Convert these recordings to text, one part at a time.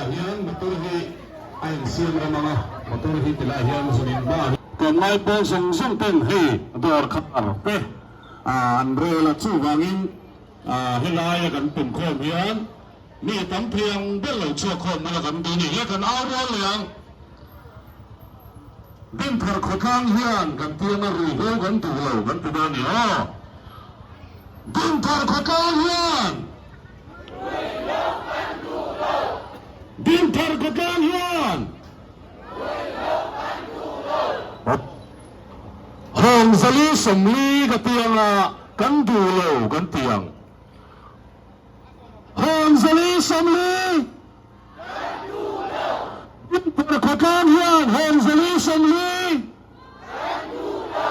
Tilai hian motor hi a insiam rem ang a, motor hi tilai hian zunin hma hi. Tlawmngai pawl zawng zawng ten hei dawr khar te an rel a, chuvangin helaia kan pumkhawm hian mi tam thei ang ber lo chhuak khawm bula kan duh ni hi kan au rual leh ang. Dinthar khawtlang hian kan tianga ruihhlo kan duh lo kan ti dawn ni aw. Dinthar khawtlang hian. Ruihhlo kan duh lo. Dinthar khawtlang hian. Ruihhlo kan duh lo. Hawng zali 40 ka tianga kan duh lo kan ti ang. Hawng zali 40. Kan duh lo. Dinthar khawtlang hian Hawng zali 40. Kan duh lo.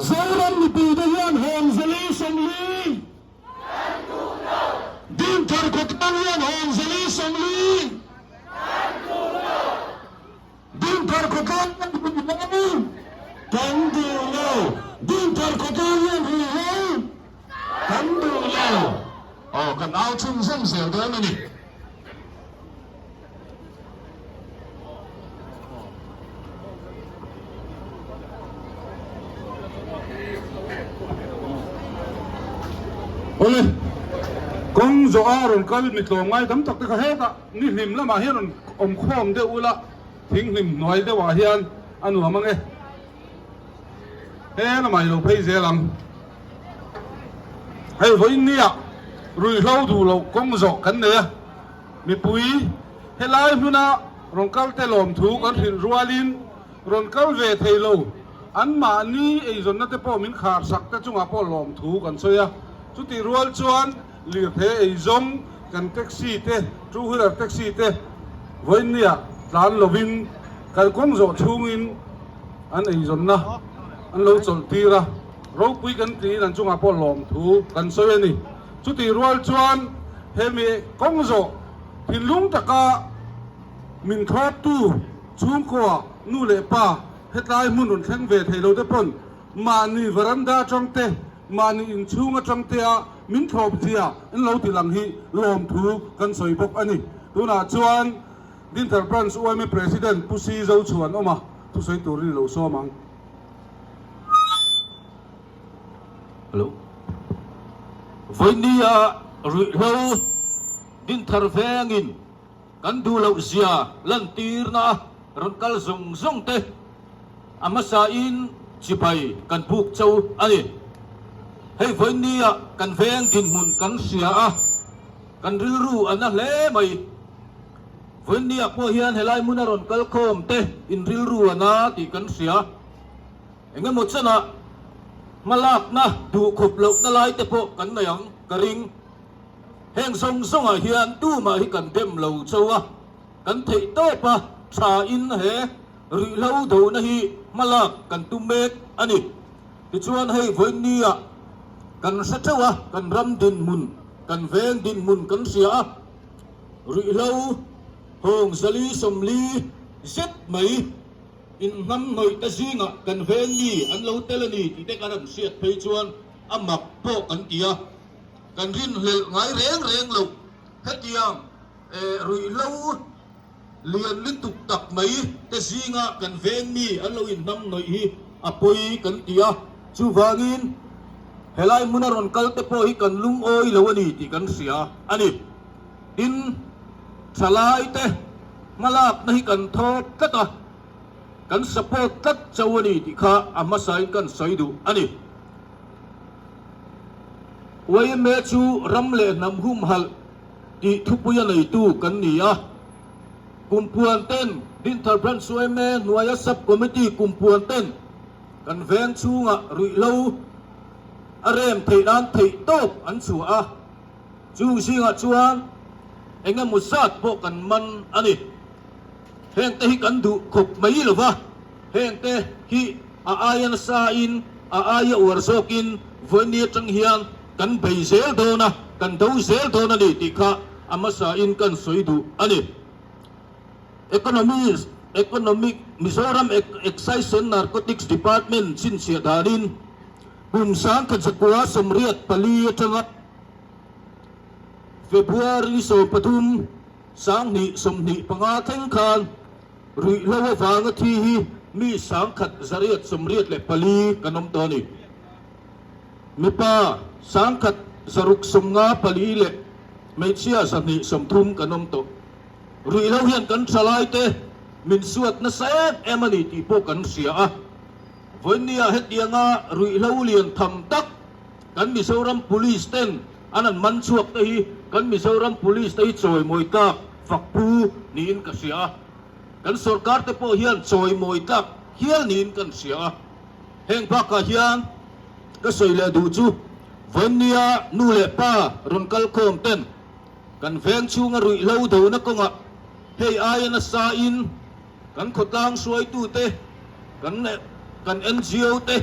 Zoram mipuite hian Hawng zali 40. Kan duh lo. Dinthar khawtlang hian Hawng zali 40. Kan duh lo. Dinthar khawtlang hian ruihhlo. Kan duh lo. Dinthar khawtlang hian ruihhlo. Kan duh lo. Aw, kan au chhunzawm zel dawn a ni. Awle, kawng zawh a rawn kal mi tlawmngai tam tak te kha hetah ni hlim lamah hian rawn awm khawm deuh ula, thing hlim hnuai deuhah hian a nuam ang e. He lamah i lo phei zel ang. Hei vawiin nia ruihhlo duh loh kawng zawh kan nei a, mipui helai hmuna rawn kal te lawmthu kan hrilh rualin rawn kal ve thei lo anmahni eizawnna te pawh min khar sak te chungah pawh lawmthu kan sawi a. Chutih rual chuan lirthei eizawng kan taxi te, two wheeler taxi te vawiin nia tlan lovin kan kawng zawh chhungin an eizawnna an lo chawlh tir a, ropui kan tiin an chungah pawh lawmthu kan sawi a ni. Chutih rual chuan hemi kawng zawh thinlung taka min thlawptu chhungkua nu leh pa hetlai hmun rawn thleng ve thei lo te pawn mahni varanda atang te, mahni inchhung atang te a min thlawp zia an lo ti lang hi lawmthu kan sawi bawk a ni. Tunah chuan Dinthar Branch yma President Pu Si Zochhuan awm a, thusawi turin i lo sawm ang. Hello. Vawinia ruihhlo Dinthar vengin kan duh loh zia lantirna rawn kal zawng zawng te a hmasain chibai kan buk cho a ni. Hei vawinia kan veng dinhmun kan hria a, kan rilru a na hle mai. Vawinia pawh hian helai hmuna rawn kal khawm te in rilru a na tih kan hria. Eng emaw chanah hmalakna duh khawp lohna lai te pawh kan nei ang ka ring. Heng zawng zawngah hian tumah hi kan dem lo cho a, kan theih tawp a tha in he ruihhlo dona hi hmalak kan tum mek a ni. Tichuan hei vawinia kan hre theuh a, kan ram dinhmun, kan veng dinhmun kan hria a, Ruihhlo hawng 440 zet mai inhnamhnawih te zingah kan veng mi an lo tel a ni tih te kan han hriat phei chuan a mak pawh kan ti a, kan rinhlelh ngai reng reng loh. Hetiang ruihhlo lian lutuk tak mai te zinga kan veng mi an lo inhnamhnawih hi a pawi kan ti a, chuvangin helai hmuna rawn kal te pawh hi kan lungawi lo a ni tih kan hria a ni. Tin, thalaite hmalakna hi kan thawk tlat a, kan support tlat cho a ni tih kha a hmasain kan sawi duh a ni. Yma chu ram leh hnam humhalh tih thupui a neitu kan ni a, Kumpuan ten Dinthar Branch yma hnuaia Sub Committee Kumpuan ten kan veng chhungah ruihhlo a rem theih nan theihtawp an chhuah a. Chung zingah chuan eng emaw zat pawh kan man a ni. Hengte hi kan duh khawp mai lo va, hengte hi a aia nasa in, a aia uar zawkin vawiini atang hian kan bei zel dawn a, kan do zel dawn a ni tih kha a hmasa in kan sawi duh a ni. Economy, Economic, Mizoram Excise and Narcotics Department chhinchhiah danin kum 1984 atanga February 13. 2025 thleng khan ruihhlo avanga thi hi mi 1,884 kan awm tawh a ni. Mipa 1,654 leh hmeichhia 230 kan awm tawh. Ruihhlo hian kan thalaite min suat nasa em em a ni tih pawh kan hria a. Vawinia hetianga ruihhlo lian tham tak kan Mizoram Police ten an an man chhuak te hi kan Mizoram Police te hi chawimawi tlak fak pu niin ka hria a. Kan sorkar te pawh hian chawimawi tlak hial niin kan hria a. Heng bakah hian ka sawi leh duh chu Vawinia nu leh pa rawn kal khawm ten kan veng chhunga ruihhlo dona kawngah hei aia nasa in Kan khawtlang hruaitute, kan kan ngo te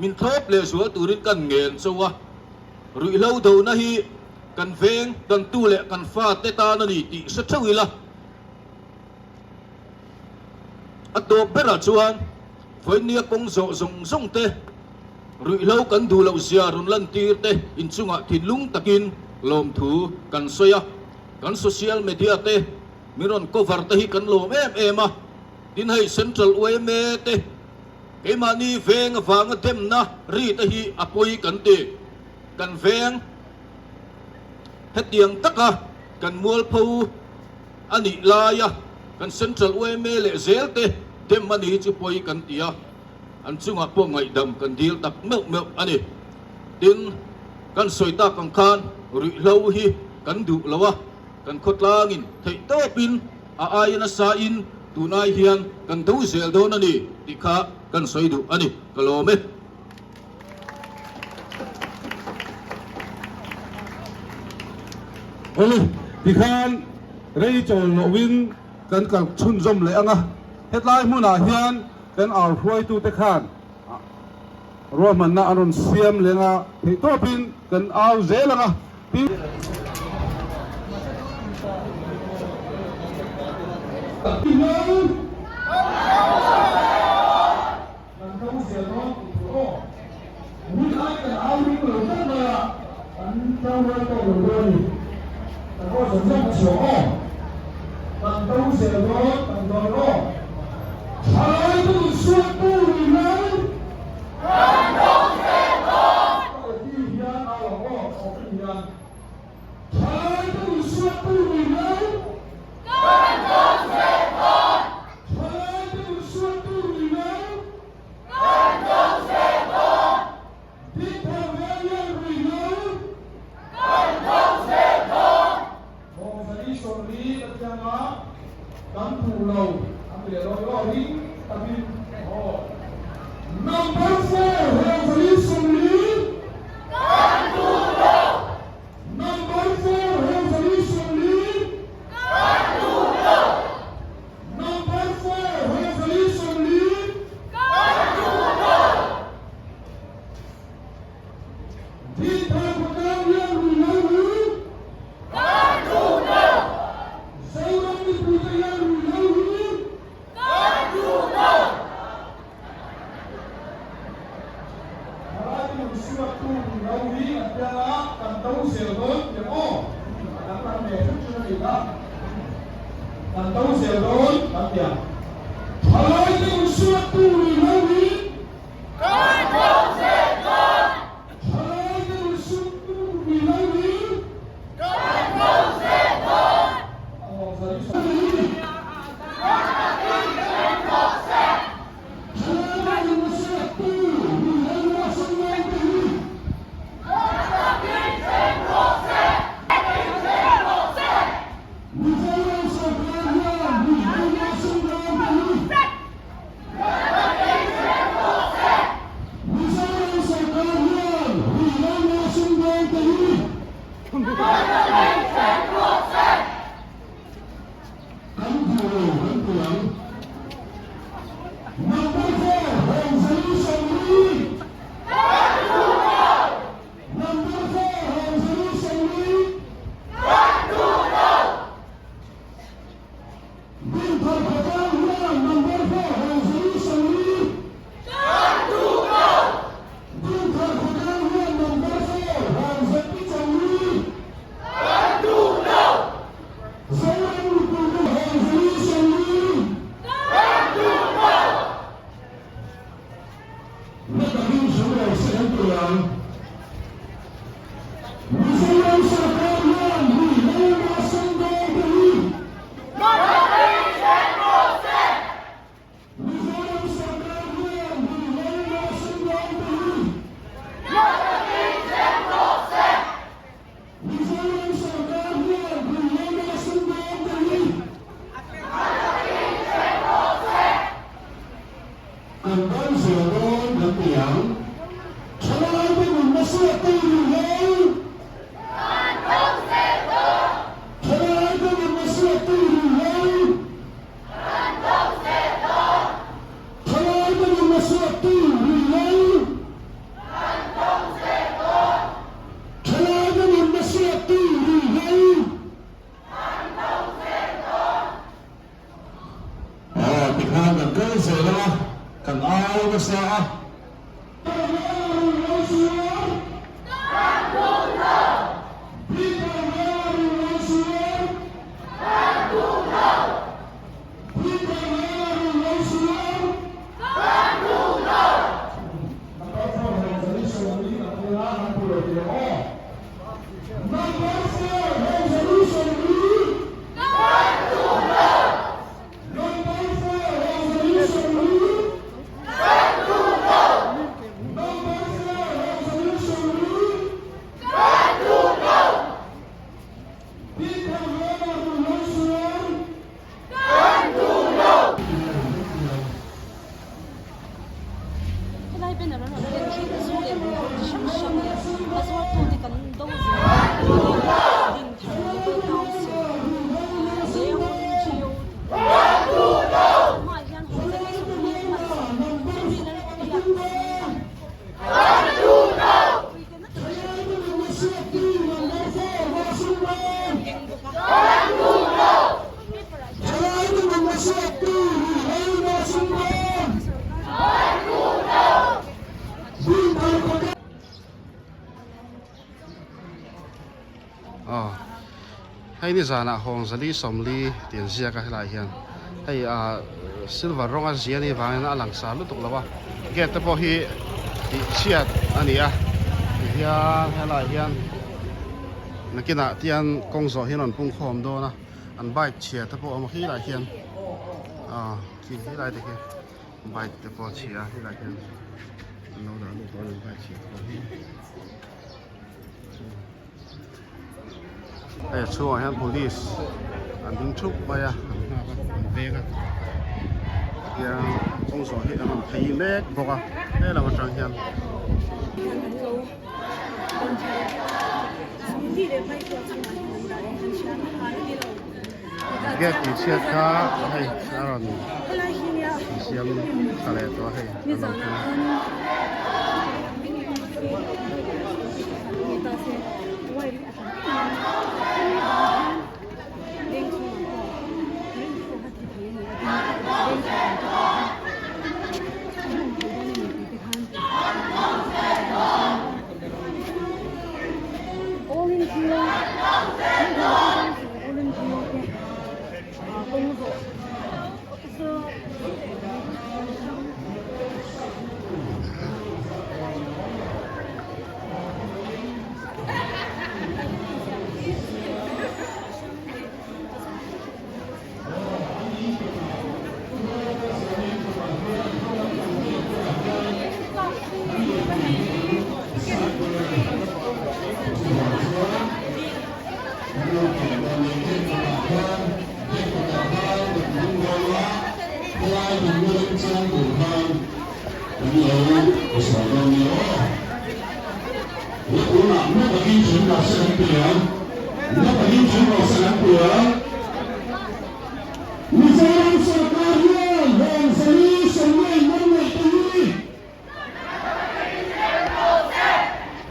min thlawp leh zual turin kan ngen cho a. Ruihhlo dona hi kan veng, kan tu leh kan fate tan a ni tih hre theuh ila. A tawp berah chuan vawinia kawng zawh zawng zawng te, ruihhlo kan duh loh zia rawn lantir te inchungah thinlung takin lawmthu kan sawi a. Kan social media te Min rawn cover te hi kan lawm em em a, tin hei Central yma te keimahni veng avanga demna ri te hi a pawi kan ti. Kan veng hetiang taka kan mualpho a nih laia kan Central yma leh zel te dem a ni hi chu pawi kan ti a, an chungah pawh ngaihdam kan dil tak meuh meuh a ni. Tin, kan sawi tak ang khan ruihhlo hi kan duh lo a. Kan khawtlangin theih tawpin a aia nasa in tunai hian kan do zel dawn a ni tih kha kan sawi duh a ni. Ka lawm e. Awle, tikhan rei chawl lohin kan kal chhunzawm leh ang a, hetlai hmunah hian kan au hruaitute khan ruahmanna an rawn siam leng a, theihtawpin kan au zel ang a. nasa a. Helai banner an rawn ken khi zu leh ruihhlo chi hrang hrang leh a zuartute kan do zel a tih hi Dinthar Local Council Leng NGO tih hi hmaah hian Hawngzali sawmli hman chumi Lalpiak zinga puite na taka hriat theih Dinthar veng an keng bawk a paper ah hian Aw hei ni zanah Hawngzali 40 tih an ziak a helaiah hian hei ah silver rawnga zia anih vangin a langsar lutuk lo a gate te pawh hi tih chhiat a ni a tihian helaiah hian nakinah tian kawng zawh hi an rawn pung khawm dawn a an bike chhia te pawh a awm a khi lai hian aw khi helai te khi bike te pawh a chhia a helai hian an lo dah lut dawn a bike chhia te pawh hi hei a chhungah hian police an ding thup mai a an nghak a an veng a tiang kawng zawh hi an rawn phei mek bawk a he lam atang hian. Gate tih chhiat kha hei a rawn siam tha leh tawh a hei an rawn phei. Mizoram sorkar hian heng solution nei man neih te hi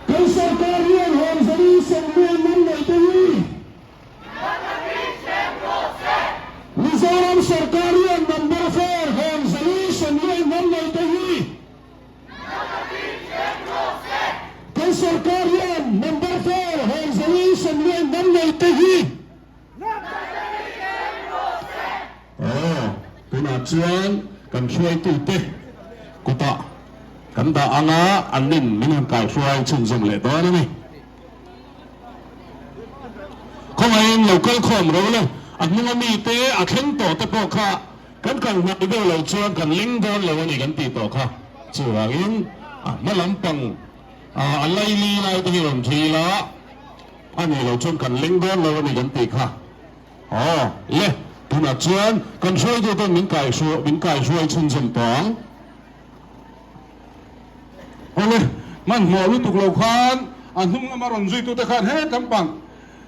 Kan sorkar hian heng solution nei man neih te hi Mizoram sorkar hian number 4 heng solution nei man neih te hi Kan sorkar hian number 4 heng solution nei man neih te hi Aw, tunah chuan kan hruaitute kutah kan dah anga an nin min han kaihruai chhunzawm leh dawn a ni. Khawngaihin lo kal khawm ro le, a hnunga mite a thleng tawh te pawh kha kan kal hnai deuh lo chuan kan leng dawn lo a ni kan tih tawh kha. Chuvangin a hma lampang a laili lai te hi rawn thil a. A nih loh chuan kan leng dawn lo a ni kan tih kha. Aw le, tunah chuan kan hruaitu ten min kai hruai min kai hruai chhunzawm tawh ang. Aw le, hmanhmawh lutuk lo khan a hnung lama rawn zuitute khan he lampang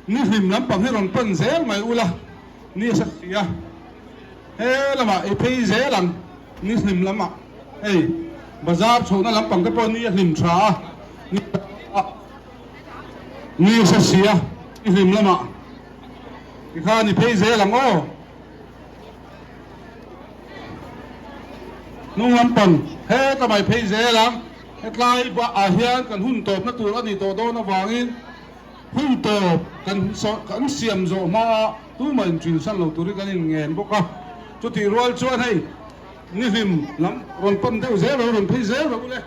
ni hlim lampang hi rawn pan zel mai ula ni a sa si a, he lamah i phei zel ang ni hlim lamah hei bazar chhohna lampang te pawh ni a hlim tha a, ni a. Ni hre sia i hlim lamah tikhan i phei zel ang aw. Hnung lampang heta mai phei zel ang. Hetlai ah hian kan hun tawpna tur a nih tawh dawn avangin hun tawp kan kan siam zawh hmaa tumah inṭinsan lo turin kan inngen bawk a. Chutih rual chuan hei nihlim lam rawn pan deuh zel rawh u, rawn phei zel rawh u le.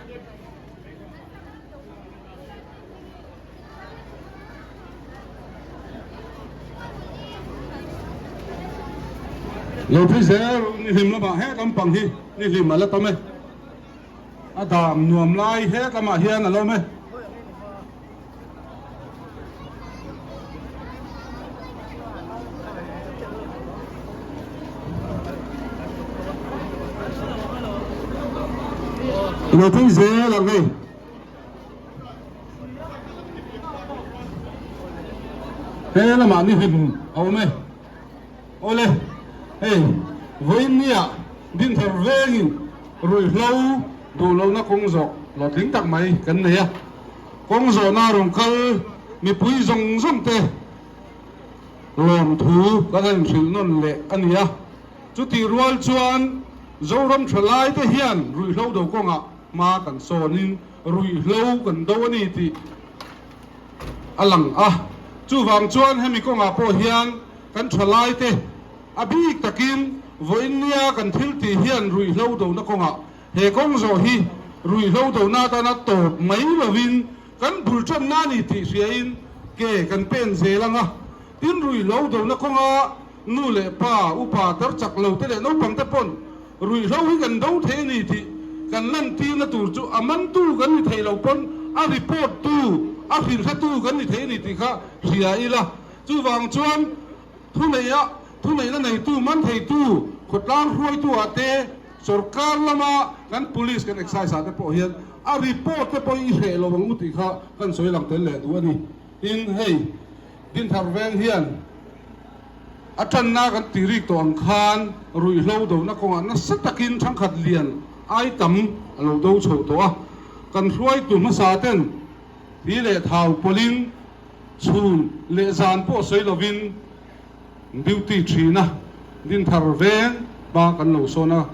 Lo phei zel rawh u, nihlim lamah he lampang hi nihlim a la tam e. A dam nuam lai het lamah hian a lawm e. Lo phei zel ang hei. He lamah ni hlim a awm e. Awle, hei vawiin nia Dinthar vengin ruihhlo duh lohna kawng zawh hlawhtling tak mai kan nei a. Kawng zawhna rawn kal mipui zawng zawng te lawmthu kan han inhrilh nawn leh a ni a. Chutih rual chuan Zoram thalai te hian ruihhlo do kawngah hma kan sawnin ruihhlo kan do a ni tih a lang a. Chuvang chuan hemi kawngah pawh hian kan thalaite a bik takin vawiin nia kan thil tih hian ruihhlo dona kawngah he kawng zawh hi ruihhlo dona atana tawp mai lovin kan bul tanna a ni tih hriain ke kan pen zel ang a. Tin, ruihhlo dona kawnga nu leh pa, upa tar chak lo te leh naupang te pawn ruihhlo hi kan do thei a ni tih kan lantirna tur chu a mantu kan ni thei lo pawn a report tu, a hrilhretu kan ni thei a ni tih kha hria ila. Chuvang chuan thuneia thuneihna neitu, man theitu, khawtlang hruaitu ah te, sorkar lama kan police, kan excise ah te pawh hian a report te pawh i hreh lo ang u tih kha kan sawi lang tel leh duh a ni. Tin, hei Dinthar veng hian a tanna kan tih rik tawh ang khan ruihhlo dona kawngah nasa takin thangkhat lian ai tam a lo do chho tawh a. Kan hruaitu hmasa ten thi leh thau pawlhin Chhun leh zan pawh sawi lovin duty thina Dinthar veng hma kan lo sawn a.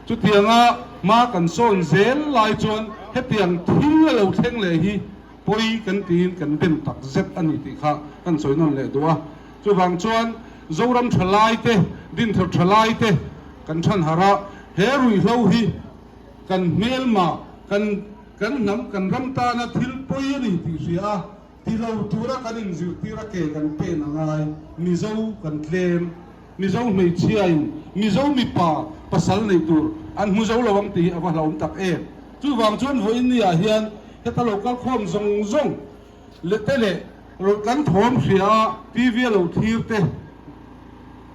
Chutianga hma kan sawn zel lai chuan hetiang thil a lo thleng leh hi pawi kan tiin kan dem tak zet a ni tih kha kan sawi nawn leh duh a. Chuvang chuan Zoram thalaite, Dinthar thalaite kan chhanhar a, he ruihhlo hi kan hmelma, kan Kan hnam, kan ram tana thil pawi a ni tih hria a, ti lo tura kan inzirtir a ke kan pen a ngai. Mizo kan tlem. Mizo hmeichhiain Mizo mipa pasal nei tur an hmu zo lo ang tih hi a va hlauhawm tak em. Chuvang chuan vawiin ni ah hian heta lo kal khawm zawng zawng leh te leh kan thawm hria a TV a lo thlir te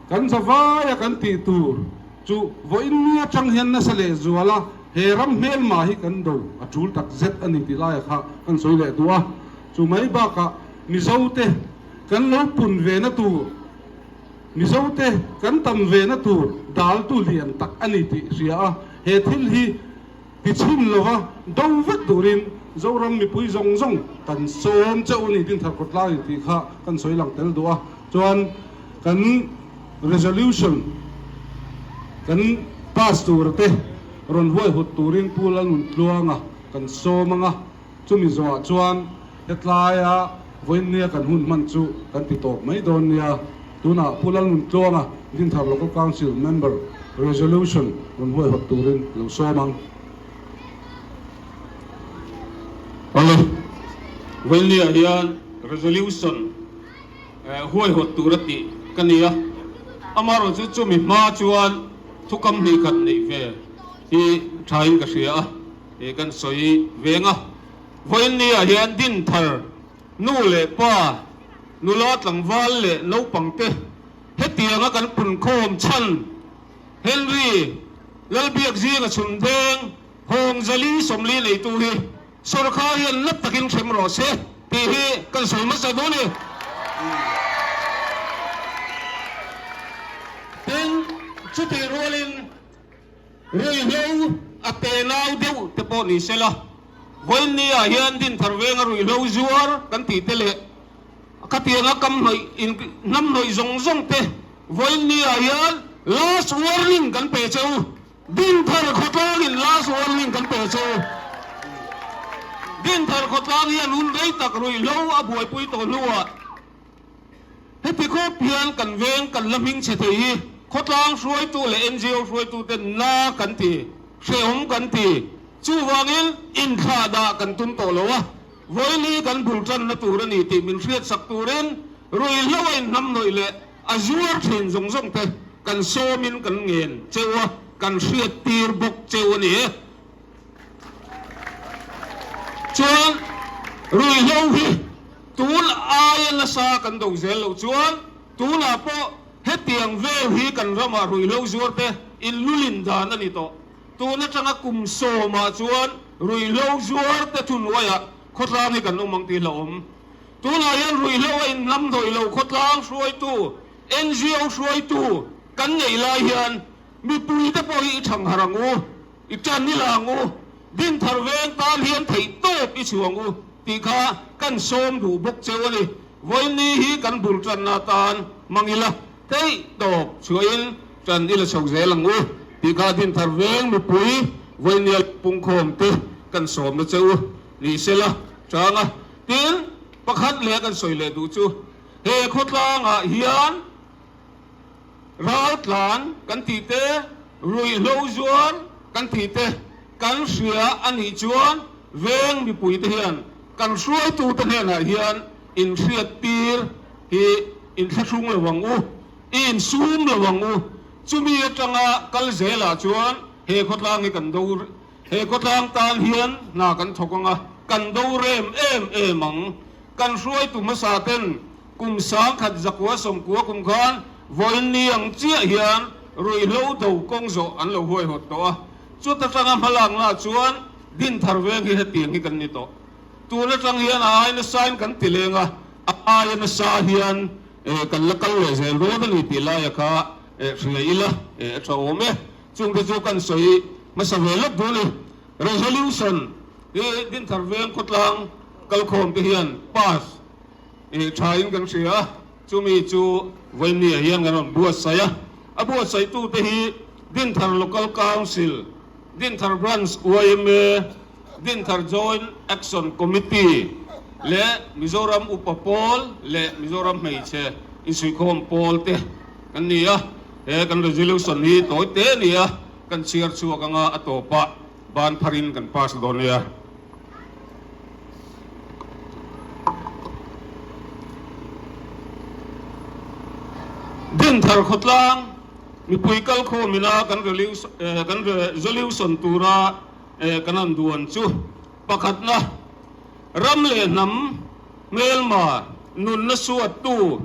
kan zavaia kan tih tur Chu vawiin ni atang hian nasa leh zual a, he ram hmelma hi kan do a tul tak zet a ni tih laia kha kan sawi leh duh a. Chu mai bakah Mizote kan lo pun ve na tur, Mizote kan tam ve na tur daltu lian tak a ni tih hria a, he thil hi tichhin lova do vek turin Zoram mipui zawng zawng kan sawm che u ni Dinthar Khawtlang in tih kha kan sawi lang tel duh a. Chuan kan resolution kan pass tur te rawn huaihawt turin Pu Lalnuntluanga kan sawm ang a, chumi zawhah chuan hetlaia vawiinnia kan hun hman chu kan ti tawp mai dawn nia. Tunah Pu Lalnuntluanga Dinthar Local Council member resolution rawn huaihawt turin lo sawm ang. Awle, vawiinnia hian resolution Huaihawt tur a tih ka ni a, amaherawh chu chumi hma chuan thukam hnih khat neih ve hi thain ka hria a, he kan sawi veng a. Vawiin ni ah hian Dinthar nu leh pa, nula tlangval leh naupang te hetianga kan punkhawm chhan Henry Lalbiakzinga chhun deng Hawng Zali 40 neitu hi Sorkar hian nat takin hrem rawh se tih hi kan sawi hmasa duh a ni. Tin, chutih rualin ruihhlo a tenau deuh te pawh ni se la, vawiin ni ah hian Dinthar venga ruihhlo zuar kan tih te leh khatianga kam hnawih in hnam hnawih zawng zawng te vawiin ni ah hian last warning kan pe che u. Dinthar khawtlangin last warning kan pe che. Dinthar khawtlang hian hun rei tak ruihhlo a buaipui tawh hnuah heti khawp hian kan veng kan la hming chhe thei hi khawtlang hruaitu leh NGO hruaituten na kan ti, hrehawm kan ti. Chuvangin inthlahdah kan tum tawh lo a, vawiin kan bul tanna tur a ni tih min hriatsak turin ruihhlo a inhnamhnawih leh A zuar thin zawng zawng te kan sawmin kan ngen cheu a, kan hriat tir bawk cheu a ni e. Chuan ruihhlo hi tun aia nasa kan do zel loh chuan tunah pawh hetiang vel hi kan ramah ruihhlo zuar te inlulin dan a ni tawh. Tun atanga kum sawmah chuan ruihhlo zuar te thuhnuaiah khawtlang hi kan awm ang tih hlauhawm. Tunah hian ruihhlo a inhnamhnawih lo khawtlang hruaitu, NGO hruaitu kan neih lai hian mipuite pawh hi i thangharh ang u, i tan i la ang u, Dinthar veng tan hian theih tawp i chhuah ang u tih kha kan sawm duh bawk cheu a ni. Vawiinni hi kan bul tanna atan hmang ila theih tawp chhuahin tan i la chho zel ang u tih kha Dinthar veng mipui vawiinnia pungkhawmte kan sawmna cheu ni sela chang a. Tin, pakhat leh kan sawi leh duh chu he khawtlangah hian raltlan kan tih te, ruihhlo zuar kan tih te kan hria a nih chuan veng mipuite hian kan hruaitute hnenah hian inhriattir hi inthlahrung lo ang u, i insum lo ang u. Chumi atanga kal zelah chuan he khawtlang hi kan do He khawtlang tan hian hna kan thawk ang a, kan do rem em em ang. Kan hruaitu hmasa ten kum 10,000 zakua sawmkua kum khan vawiin ni ang chiah hian ruihhlo do kawng zawh an lo huaihawt tawh a. Chuta tanga hmalakna chuan Dinthar veng hi hetiang hi kan ni tawh. Tun atang hian a ai nasain kan ti leng a, a aia nasa hian kan la kal leh zel dawn a ni tih laia kha hria ila a tha awm e. Chungte chu kan sawi hmasa ve lawk dawn e. Resolution hi Dinthar Veng khawtlang kalkhawm te hian pass tha in kan hria a, chumi chu vawinia hian kan rawn buatsaih a. A buatsaih tute hi Dinthar Local Council, Dinthar Branch yma, Dinthar Joint Action Committee leh Mizoram Upa Pawl leh Mizoram Hmeichhe Insuihkhawm Pawl te kan ni a. He kan resolution hi tawi te a ni a, kan chhiar chhuak anga a tawpah ban pharin kan pass dawn nia. Dinthar khawtlang mipui kalkhawm ina kan resolution tura Kan han duan chu pakhatna, ram leh hnam hmelma nunna suattu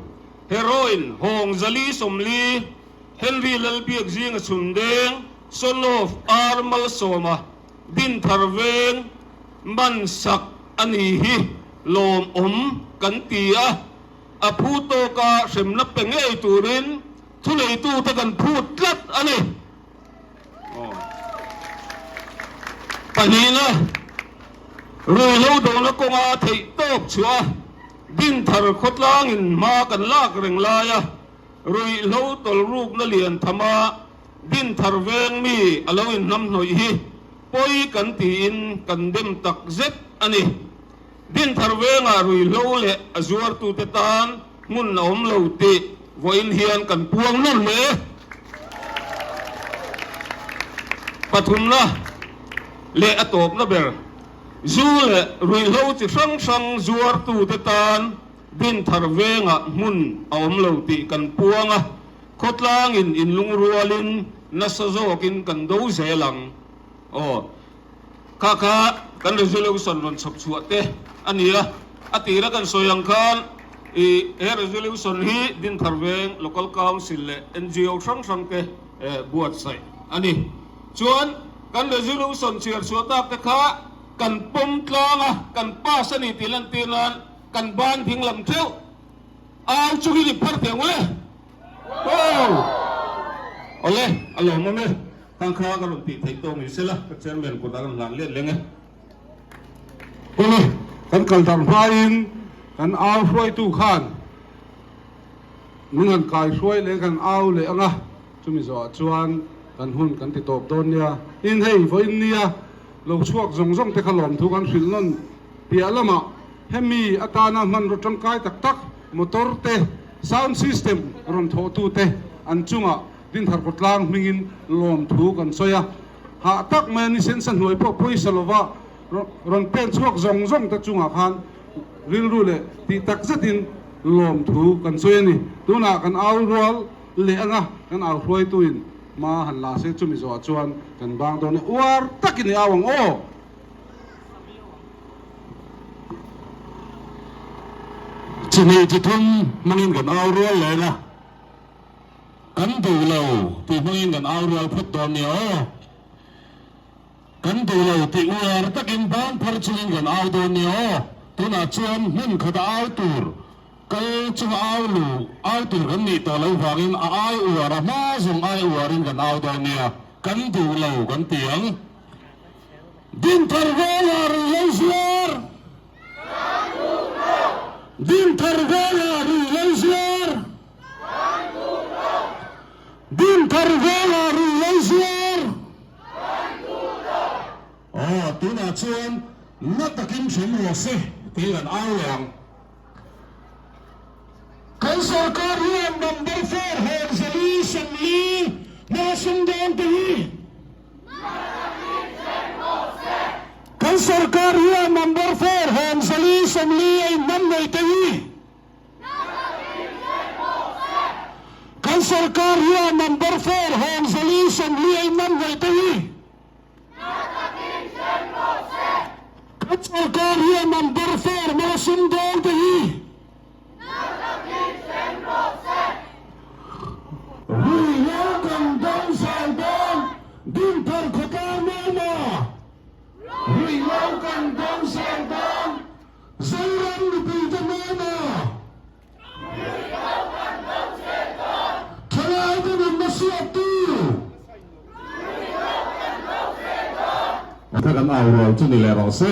heroin Hawng Zali 40, Henry Lalbiak zinga chhun deng, son of R Malsawma, Dinthar veng man sak a ni hi lawmawm kan ti a, a phu tawka hremna pe ngei turin thuneitute kan phut tlat a ni. Pahnihna, ruihhlo dona kawnga theih tawp chhuah a, Dinthar khawtlangin hma kan lak reng laia ruihhlo tawlrukna lian thama Dinthar veng mi a lo inhnamhnawih hi pawi kan tiin kan dem tak zet a ni. Dinthar vengah ruihhlo leh a zuartute tan hmun a awm lo tih vawiin hian kan puang nawn hle. Pathumna leh a tawpna ber, zu leh ruihhlo chi hrang hrang zuartute tan Dinthar vengah hmun a awm lo tih kan puang a, khawtlangin inlungrualin nasa zawkin kan do zel ang. Aw. Kha kha kan resolution rawn chhawp chhuah te a ni a, a tira kan sawi ang khan i he resolution hi Dinthar Veng Local Council leh NGO hrang hrang te buatsaih a ni. Chuan kan resolution chhiar chhuah tak te kha kan pawm tlang a, kan pass a ni tih lantir nan kan ban ding lam theuh au chu hi ni phar teh ang ule. Aw! Awle, a lawmawm e. Khang kha ka rawn tih theih tawh ngei sela, ka chairman kutah kan hlan let leng e. Awle, kan kal darh hmain kan au hruaitu khan min han kai hruai leh kan au leh ang a, chumi zawhah chuan. kan hun kan ti tawp dawn nia. Tin hei vawiin nia lo chhuak zawng zawng te kha lawmthu kan hrilh nawn piah lamah hemi atana hmanraw tangkai tak tak motor te, sound system rawn thawhtu te an chungah Dinthar khawtlang hmingin lawmthu kan sawi a. Hah tak mai a ni sensa hnuai pawh pawisa lova rawn pen chhuak zawng zawng te chungah khan rilru leh tih tak zetin lawmthu kan sawi a ni. Tunah kan au rual leh anga kan au hruaituin hma han la se chumi zawhah chuan kan bang dawn e. Uar takin i au ang aw! Chini chi thum hmangin kan au rual leng a, kan duh lo tih hmangin kan au rual phawt dawn nia aw. Kan duh lo tih uar takin ban phar chungin kan au dawn nia aw. Tunah chuan hmun khata au tur kal chunga au lu au tur kan nih tawh loh vangin a ai uar a hma zawng ai uarin kan au dawn nia. Kan duh lo kan ti ang. Dinthar Vela ruihhlo zuar. Dinthar Vela ruihhlo zuar. Dinthar Vela ruihhlo zuar. Aw, tunah chuan na takin hrem rawh se tih kan au leh ang. Kan sorkar hian number four hawn zali 40 hma sumdawn te hi. Kan sorkar hian number four hawn 4 40 a inhman nei te hi. Kan sorkar hian number four hawn 4 40 a inhman nei te hi. Kan sorkar hian number four hmanga sumdawng te hi. Ruihhlo kan dawng zai dawn Dinthar khawtlang Mawma. Ruihhlo kan dawng zai dawn Zoram mipuite Mawma. Thalaite nunna suaktu. Tha kan au rual chu ni leh rawh se.